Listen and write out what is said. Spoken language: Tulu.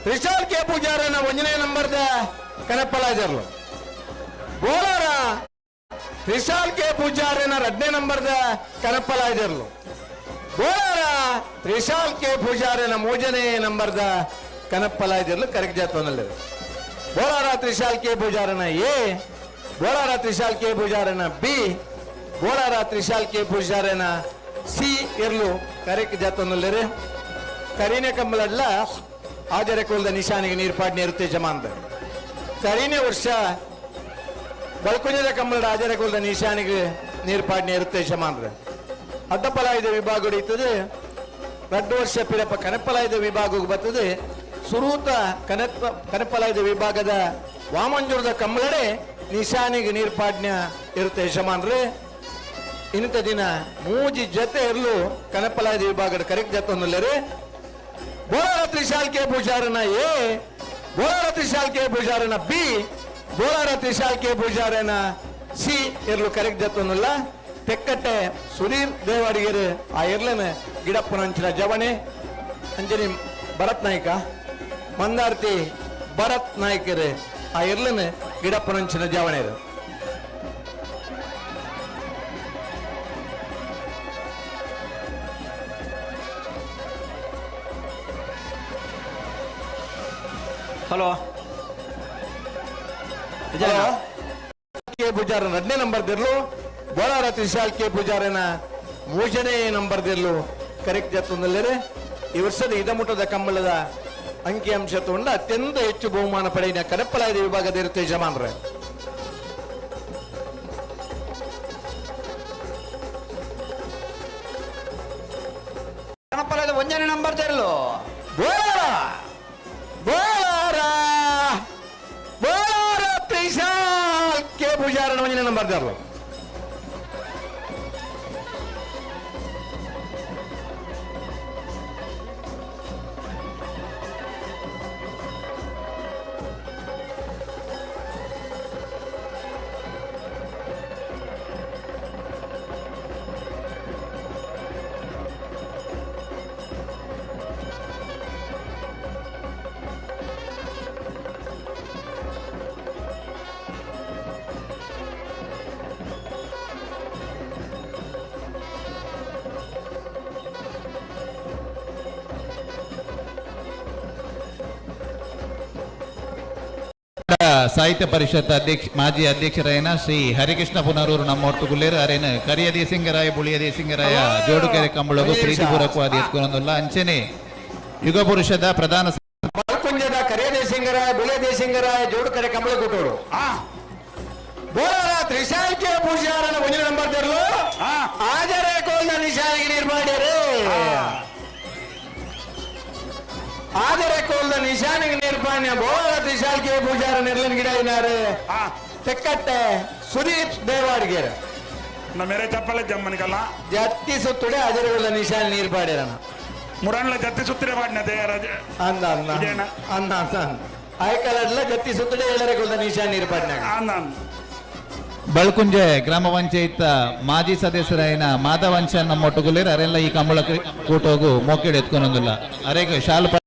ತ್ರಿಶಾಲ್ ಕೆ ಪೂಜಾರನ ಒಂಜನೇ ನಂಬರ್ದ ಕನಪ್ಪಲಾಜರ್ಲು. ಬೋಲಾರ ತ್ರಿಶಾಲ್ ಕೆ ಪೂಜಾರನ ರಡ್ಡನೇ ನಂಬರ್ದ ಕನಪ್ಪಲಾಜರ್ಲು. ಬೋಲಾರ ತ್ರಿಶಾಲ್ ಕೆ ಪೂಜಾರನ ಮೂಜನೇ ನಂಬರ್ದ ಕನಪ್ಪಲಾಜರ್ಲು ಕರೆಕ್ಟ್ ಜಾತ್ವನಲ್ಲಿ. ಬೋಲಾರ ತ್ರಿಶಾಲ್ ಕೆ ಪೂಜಾರನ ಎ, ಬೋಲಾರ ತ್ರಿಶಾಲ್ ಕೆ ಪೂಜಾರನ ಬಿ, ಬೋಲಾರ ತ್ರಿಶಾಲ್ ಕೆ ಪೂಜಾರನ ಸಿ ಎರ್ಲು ಕರೆಕ್ಟ್ ಜಾತ್ವನಲ್ಲಿರಿ. ಕರೀನೆ ಕಂಬಲಡ್ಲ ಆಜರೆ ಕೋಲ್ದ ನಿಶಾನಿಗೆ ನೀರು ಪಾಡ್ನಿ ಇರುತ್ತೆ ಜಮಾನ್ದ. ಕರೀನೆ ವರ್ಷ ಬಳ್ಕುಂಜದ ಕಂಬಳದ ಆಜರೆ ಕೋಲ್ದ ನಿಶಾನಿಗೆ ನೀರು ಪಾಡ್ನಿ ಇರುತ್ತೆ ಯಜಮಾನ್ರೆ. ಅಡ್ಡಪಲಾಯದ ವಿಭಾಗ ಹೊಡೀತದೆ. 2 ವರ್ಷ ಪಿರಪ್ಪ ಕನಪಲಾಯದ ವಿಭಾಗಕ್ಕೆ ಬರ್ತದೆ. ಸುರೂತ ಕನಪ ಕನಪಲಾಯದ ವಿಭಾಗದ ವಾಮಂಜೂರದ ಕಂಬಳಡೆ ನಿಶಾನಿಗೆ ನೀರು ಪಾಡ್ನ್ಯ ಇರುತ್ತೆ ಯಜಮಾನ್ರೆ. ಇಂಥ ದಿನ ಮೂಜಿ ಜೊತೆ ಇರಲು ಕನಪಲಾಯದ ವಿಭಾಗದ ಕರೆಕ್ಟ್ ಜೊತೆ. ಬೋಲಾರ ತ್ರಿಶಾಲ್ ಕೆ ಪೂಜಾರನ ಎ, ಬೋಲಾರ ತ್ರಿಶಾಲ್ ಕೆ ಪೂಜಾರನ ಬಿ, ಬೋಲಾರ ತ್ರಿಶಾಲ್ ಕೆ ಪೂಜಾರನ ಸಿ ಇರ್ಲು ಕರೆಕ್ಟ್ ಜತ್ತೊಂದುಲ್ಲ. ತೆಕ್ಕಟ್ಟೆ ಸುಧೀರ್ ದೇವಾಡಿಗರು ಆ ಎರ್ಲನ ಗಿಡಪ್ಪನಂಚಿನ ಜವಣೆ. ಅಂಜನಿ ಭರತ್ ನಾಯ್ಕ, ಮಂದಾರ್ತಿ ಭರತ್ ನಾಯ್ಕರು ಆ ಎರ್ಲನ ಗಿಡಪ್ಪನಂಚಿನ ಜವಣೆರು. ಹಲೋ. ಕೆ ಪೂಜಾರನ ಎರಡನೇ ನಂಬರ್ ದಿರ್ಲು. ಬೋಲಾರ ತ್ರಿಶಾಲ್ ಕೆ ಪೂಜಾರನ ಮೂರನೇ ನಂಬರ್ ದಿರ್ಲು ಕರೆಕ್ಟ್ ಜತ್ತೊಂದಲ್ಲರೆ. ಈ ವರ್ಷದ ಇದಮುಟದ ಕಂಬಳದ ಅಂಕಿಅಂಶ ತಗೊಂಡ ಅತ್ಯಂತ ಹೆಚ್ಚು ಬಹುಮಾನ ಪಡೆಯಿನ ಕನಪ್ಪಲಾಯದ ವಿಭಾಗದ ಇರುತ್ತೆ ಯಜಮಾನ್ರೆ. ಕನಪಲದ ಒಂಜನೇ ನಂಬರ್ ತೆರಲು. ಬೋಲಾರ ಬೋಲಾರ ಬೋಲಾರ ತ್ರಿಶಾಲ್ ಕೆ ಪೂಜಾರನ ಒಂದನೇ ನಂಬರ್ ದಿರ್ಲು. ಸಾಹಿತ್ಯ ಪರಿಷತ್ ಅಧ್ಯಕ್ಷ, ಮಾಜಿ ಅಧ್ಯಕ್ಷರಾಯನ ಶ್ರೀ ಹರಿಕೃಷ್ಣ ಪುನರೂರು ನಮ್ಮ ಒಟ್ಟುಗುಲ್ಲೇರು. ಅರೇನು ಕರಿಯ ದೇಸಿಂಗರಾಯ, ಬುಳಿಯ ದೇಸಿಂಗರಾಯ ಜೋಡುಕೆರೆ ಕಂಬಳಗು ಪ್ರೀತಿಪೂರ್ವಕವಾದ ಎತ್ಕೊನೊಂದುಲ್ಲ. ಅಂಚನೆ ಯುಗ ಪುರುಷದ ಪ್ರಧಾನ ಬಲ್ಕುಂಜದ ಕರಿಯ ದೇಸಿಂಗರಾಯ, ಬಿಳಿಯ ದೇಸಿಂಗರಾಯ ಜೋಡುಕರೆ ಕಂಬಳ ಕೂಟೋಡು. ಬೋಲಾರ ತ್ರಿಶಾಲ್ ಕೆ ಪೂಜಾರನ ಒಂದನೇ ನಂಬರ್ ದಿರ್ಲು. ಆಜರೆ ಕೋಲ್ದ ನಿಶಾನಿಗೆ ನೀರು ಮಾಡ್ಯಾರೆ. ಆದರೆ ಕೋಲ್ದ ನಿಶಾನಿಗೆ ನೀರ್ಪಾಣ್ಯ ಬೋಲಾರ ತ್ರಿಶಾಲ್ ಕೆ ಪೂಜಾರ ನೆರ್ಲನ್ ಗಿಡ ಇನಾರು ತೆಕ್ಕಟ್ಟೆ ಸುದೀಪ್ ದೇವಾಡಿಗೆರ. ಮೇರೆ ಚಪ್ಪಲೆ ಜಮ್ಮನಿಕಲ್ಲ. ಜತ್ತಿ ಸುತ್ತುಡೆ ಅಜರಗುಳ್ದ ನಿಶಾನ್ ನೀರ್ ಪಾಡ್ಯಾರಣ. ಮುರಣ್ಲ ಜತ್ತಿ ಸುತ್ತಿರ ಪಾಡಿನದೆ. ಅಂದ ಅಂದ. ಇದೇನ? ಅಂದ ಅಂದ ಆಯ್ಕಲಡ್ಲ ಜತ್ತಿ ಸುತ್ತುಡೆ ಏಳರೆ ನಿಶಾನ್ ನೀರ್ ಪಾಡ್ನಾಗ. ಅಂದ. ಬಳ್ಕುಂಜೆ ಗ್ರಾಮ ಪಂಚಾಯತ್ ಮಾಜಿ ಸದಸ್ಯರಾಯನ ಮಾಧವಂಶ ನಮ್ಮ ಒಟ್ಟುಗುಲ್ಲೇರು. ಅರೆಲ್ಲ ಈ ಕಂಬಳ ಕೂಟೋಗು ಮೋಕೆಡ್ ಎತ್ಕೊನೊಂದುಲ್ಲ. ಅರೆಗ್ ಶಾಲು.